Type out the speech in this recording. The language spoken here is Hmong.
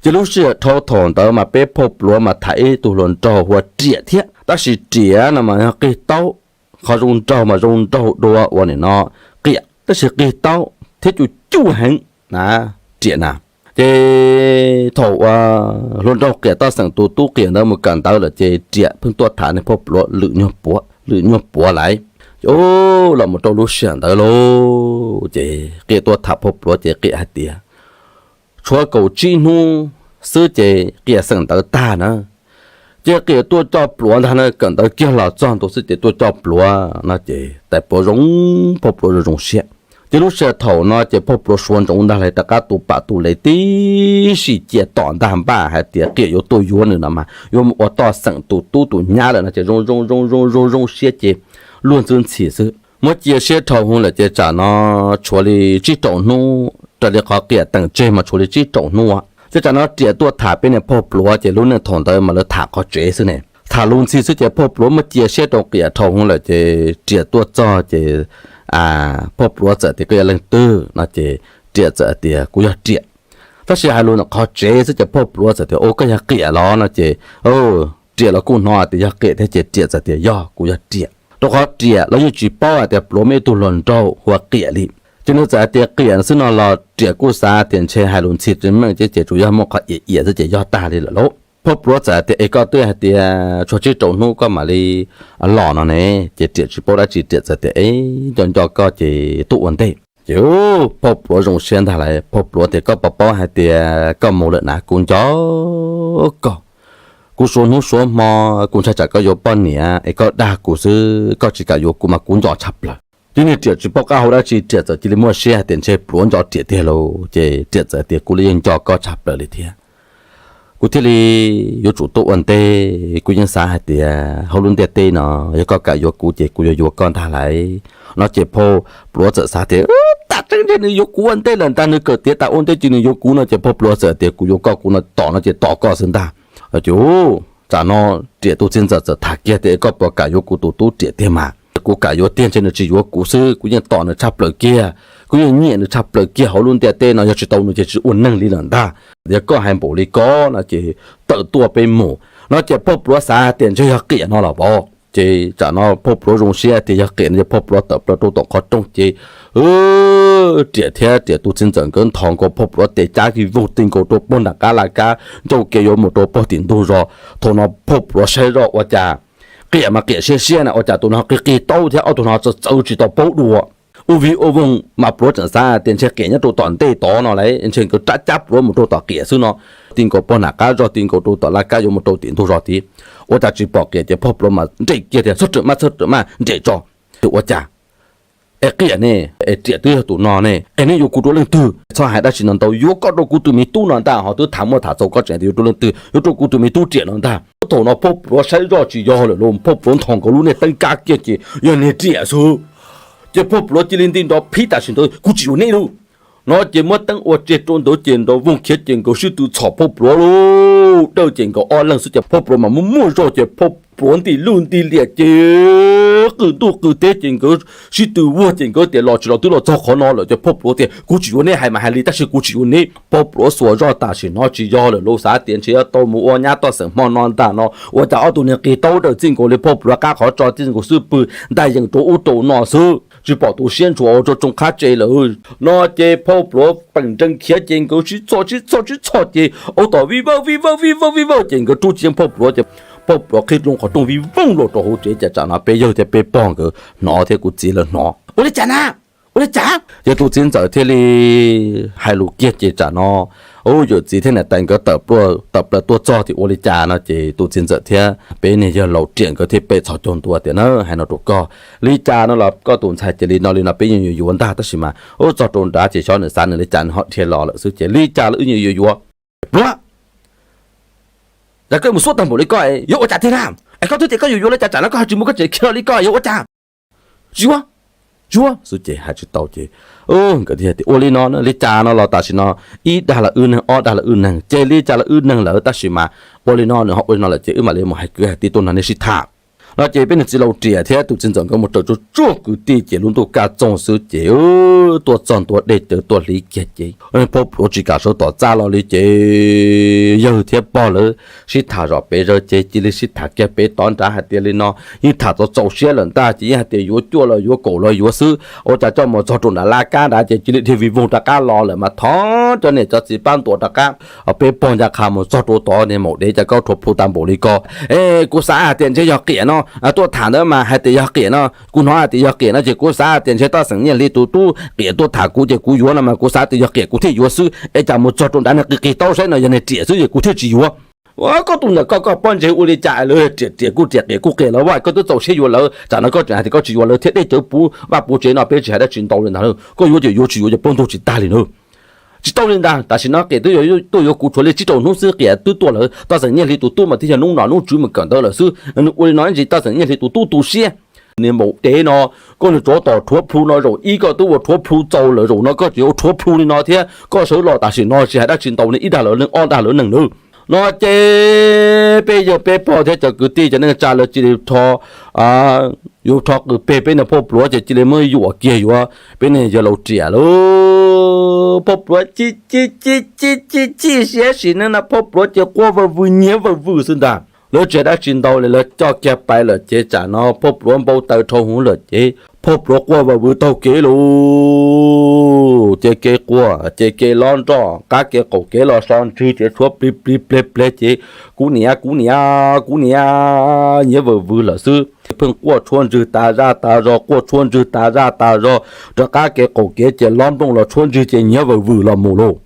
Ces lub sij hawm dhau thaum ntawd mas peb phauj pluav mas tham ib tug hluas nraug hu ua Riam thiab, tab sis Riam no mas yog qig taub, qhov zoo nraug mas zoo nraug dua ua nim no Qiam, tab sis qig taub thiab cuj cuj heev na, Riam na. Ces thaum uas hluas nraug Qiam toj xeem tus tub Qiam ntawd mus kawm ntawv lawm ces Riam pheej tuaj tham niag phauj pluav lwm nyuag puav lais. Ces los mus rau lub sij hawm ntawd lauj, ces Qiam tuaj tham phauj pluav ces Qiam hais tias tshuav kaum tsib hnub xwb ces Qiam xeem ntawv tag na, ces Qiam tuaj coj pluav ntag na, kawm ntawv kiag los txog ntua xwb ces tuaj coj pluav no ces tais pluav zoo, phauj pluav zoo zoo siab. Ces lub sij hawm thaum no ces phauj pluav suav ntsoov ntag lawm, rov qab tu pam tu lev tib si cia tom ntag, npaj hais tias Qiam yuav tuaj yuav nws no mas yuav mus ua toj xeem tus tub tus nyab lawm no ces zoo zoo zoo zoo zoo zoo siab ces luag ntxwb ntxhi xwb. Muab cia siab dhau hwv lawm ces tsam no tshuav li tsib rau hnub, raws li qhov Qiam teem tseg mas tshuav li tsib rau hnub. Ces tsam no Riam tuaj tham peb niag phauj pluav ces lub neej thaum ntawd mas lawv tham qhov tsev xwb ne, tham luv ntxhi xwb ces phauj pluav muab cia siab rau Qiam dhau hwv lawm ces Riam tuaj txog ces phauj pluav txawm tias koj yog leej twg no ces Riam txawm tias kuv yog Riam. Tab sis hais lus ntawm qhov tsev xwb ces phauj pluav txawm tias o koj yog Qiam los no ces Riam los kuj hnov tias yog Qiam thiab ces Riam txawm tias yog, kuv yog Riam, rau qhov Riam los yeej tsis paub hais tias pluav muaj ib tug hluas nraug hu ua Qiam li. Ces nws txawm hais tias Qiam xwb no los Riam kuj xav tias ntshe hais lus ntxhi tsis meej ces ces tsuas yog muaj qhov iav iav xwb ces yog tag li lawm lauj. Phauj pluav txawm hais tias es koj twb hais tias tshuav tsib rau hnub koj mam li los no ne, ces Riam tsis paub dab tsi Riam txawm tias e, nco nco koj ces tuaj ua ntej. Ces phauj pluav zoo siab ntag lawm, phauj pluav tias koj puas paub hais tias koj mus lawm na kuv nco koj, kuv suav hnub suav hmo, kuv ntshai tsam koj yuav poj niam es koj dag kuv xwb, koj tsis kam yuav kuv mas kuv nco tshaj plaws. Tib niag Riam tsis paub qab hau dab tsi Riam txawm cia li muaj siab hais tias ntshe pluav nco Riam tiag lauj, ces Riam txawm tias kuv li yeej nco koj tshaj plaws li thiab, kuv thiaj li yuav tsum tuaj ua ntej. Kuv yeej xav hais tias hauv lub ntiaj teb no yog koj kam yuav kuv ces kuv yuav yuav koj ntag lauj no ces phauj pluav txawm xav tias tam tseeb ntshe nws yuav kuv ua ntej lawm ntag, nws kawm tiav tas ua ntej ces nws yuav kuv no ces phauj pluav txawm tias kuv yuav koj, kuv no tos no ces tos koj xwb ntag. Ces tsam no Riam tus txiv ntxawm txawm tham kiag tias koj puas kam yuav kuv tus tub Riam tiag mas, kuv kam yuav tiag, ntshe nws tsis yuav kuv xwb, kuv yeej tos nws tshaj plaws kiag, kuv yeej nyiam nws tshaj plaws kiag, hauv lub ntiaj teb no yog tsis tau nws ces tsis ua neeg li lawm ntag. Yog koj hais npaum li ko no ces tawm tuaj peb mus no ces phauj pluav xav tias ntshe yog Qiam no los pov. Ces tsam no phauj pluav zoo siab tias yog Qiam no ces phauj pluav tawm plaws rau tom qhov rooj ces Riam thiab Riam tus txiv ntxawm nkawd nthos nkaus phauj pluav tes cab vij voog ti nkaus rau pog nram qab laj kab ncauj kev yuav mus rau pog tim ntug zos. Thaum no phauj pluav saib zoj ua cas Qiam mas Qiam siab siab na, ua cas tus no qig qig taub thiab ob tug no txawv txawv tsis tau paub dua. Ua vij ua voog mas pluav tseem xav tias ntshe Qiam nyob rau tom ntej tod no lauj, ntshe nkawd rab cab pluav mus rau tom Qiam xwb no, ti nkaus pog nram qab zog ti nkaus rau tom laj kab yuav mus rau tim ntug zos tid. Ua cas tsis pom Qiam ces phauj pluav mas nres kiag tias txhob rawm maj, txhob rawm maj, nres tso. Ua cas es Qiam ne, es Riam twb yog tus no ne, es neb yuav kuv rau leej twg? Txhob hais dab tsi no ntau, yuav koj rau kuv tus me tub no ntag, ho twb tham muaj tham txaus koj tseem tias yuav rau leej twg, yuav rau kuv tus me tub Riam no ntag. Thaum no phauj pluav saib zoj tsis yog lawm lauj, phauj pluav nthos nkaus lub niag teeb kab kiag ces yog niag Riam xwb. Ces phauj pluav cia li nti nrov phib tam sim ntawd, kuv tsis yuav neb lauj no ces muab teeb ua tseg rau ntawd ces nrov voog khiav ces nkawd sib tw txhom phauj pluav lauj, dawj ces nkawd ob leeg xwb ces phauj pluav mas muaj muaj zog ces phauj pluav nti lwj nti liam ces qw ntuj qw teb ces nkawd sib tw vuag ces nkawd tias los tsis los twb los txog qhov no lawm ces phauj pluav tias kuv tsis yuav neb, hais mas hais li tab sis kuv tsis yuav neb. Phauj pluav xuas zoj tam sim no tsis yog lawm lauj, xav tias ntshe yuav tau mus ua nyab toj xeem hmo no ntag no, ua cas ob tug niag qig taub dawm txij nkaus li phauj pluav qab qhov tso txij nkaus xwb pw ntaj yees rau ub rau no xwb, tsis pom tus siab ntshua ua rau tsoo qhab tse lawm no ces phauj pluav peem nrees khiav ces nkawd sib txhom sib txhom sib txhom ces ua tom vij vawj vij vawj vij vawj vij vawj ces nkawd rub tsis yeej phauj pluav ces phauj pluav qhib loo qhov rooj vij voog los rau hauv tsev ces tsam no peb yawg thiab peb pog nkawd hnov thiab kuv txiv lawv hnov, ua li cas na, ua li cas? Ces tus txiv ntxawm thiaj li hais lus kiag ces tsam no yawm txiv thiab niam tais nkawd tawm plaws tuaj txog tias ua li cas no ces tus txiv ntxawm thiab peb niag yawg laus Riam nkawd thiaj pem txhos caug ntua tias na, hais no rau koj, li cas no los koj tus ntxhais ces li no li no peb yeej yuav yuav ntag tab sis mas txog rau nrad ces xyov nws xav nws li cas nws ho dhia los lawm xwb ces li cas los wb yeej yuav yuav. Pluav, cas koj mus xuab tag npaum li koj yuav ua cas tiag na? Es koj twb tias koj yuav yuav li cas tsam no koj ho tsis muaj koj tseem khiav li koj yuav ua cas? Tsis yuav, tsis yuav xwb ces hais tsis tau ces nkawd thiaj tias ua li no li cas no los tam sim no ib dag los wb neeg ob dag los wb neeg ces li cas los wb neeg lawm tab sis mas ua li no nws ho ua li no lawm ces wb mam li mus hais kwv hais tij tuaj nrog nej sib tham. No ces peb niag txiv laus riam thiab tus txiv ntxawm nkawd mus raws tsuag tsuag kwv tij ces lub ntuj kaj txoog xwb ces tuaj txog ntua dej cawv tuaj hliv kiag ces phauj pluav tsis kam sawv tom txaj los li ces yawg thiab pog lawv sib tham zom pes zaws ces cia li sib tham kiag pem tod nrad hais tias li no, yeej tham txaus txaus siab lawm ntag ces yeej hais tias yuav cuaj los yuav kaum los yuav xwb, ua cas coj mus txog rau nram laj kab nrad ces cia li dhia vij voog rov qab los lawm mas thov cov niam cov txiv pab ntuas rov qab. Peb pog ncaj qha mus txog rau tod, niag maum dev, cas koj rhuav plhu tag npaum li ko? E, kuv xav hais tias ntshe yog Qiam no, tuaj tham ntawd mas hais tias yog Qiam no, kuv hnov hais tias yog Qiam no ces kuv xav hais tias ntshe Toj Xeem Nyiaj Hli tus tub Qiam tuaj tham kuv ces kuv yuav no mas kuv xav tias yog Qiam kuv thiaj yuav xwb, es cas mus txog rau nrad nws qis qis taub saib no yog niag riam xwb es kuv thiaj tsis yuav. Ua koj tus ntawm koj, koj pob ntseg ua li cas lawv riam riam kuj riam Qiam kuj Qiam lawv, koj twb txaus siab yuav lawv, tsam no koj tseem hais tias koj tsis yuav lawv thiab dej cawv puv vaj puv tsev no peb tsis hais dab tsi ntau li ntag, koj yuav ces yuav, tsis yuav ces poob ntug tsis tag li na. Tsis tau li ntag, tam sim no Qiam twb tuaj yuav kuv tshuav li tsib rau hnub xwb, Qiam twb tuaj lawm, Toj Xeem Nyiaj Hli tus tub mas twb yog hnub nom hnub tswv mus kawm ntawv lawm xwb, nws ua li no ntsis Toj Xeem Nyiaj Hli tus tub tu siab. Niag maum dev no, koj niag tsov tom rhuav plhu no zaum ib koj twb ua rhuav plhu txaus lawm, zaum no koj tseem ua rhuav plhu li no thiab, koj sawv los tam sim no tsis hais dab tsi ntau li, ib dag lawv neeg ob dag lawv neeg nawb. No ces peb yawg peb pog thiab cov kwv tij cov neej tsa lawv cia li rho, yuav rho qws peg peb niag phauj pluav ces cia li muab yuam kiag yuav peb niag yawg laus riam lauj. Phauj pluav chim chim chim chim chim siab sim neej no phauj pluav ces quaj vawg vwg nyiav vawg vwg xwb ntag. Lawv tsis hais dab tsi ntau li, lawv coj kiag pais lawm ces tsam no phauj pluav npau taws dhau hwv lawm ces phauj pluav quaj vawg vwg taug kev lauj. Ces kev quaj ces kev lob nroj, qab kev qaum kev los so ntswg ces tshuav plig plig pleg pleg ces kuv niam, kuv niam, kuv niam, nyiav vawg vwg lawm xwb. Pheej quaj tshuab ntswg tas zaj tas zog, quaj tshuab ntswg tas zaj tas zog, rov qab kev qaum kev ces lob nplooj los tshuab ntswg ces nyiav vawg vwg los mus lauj.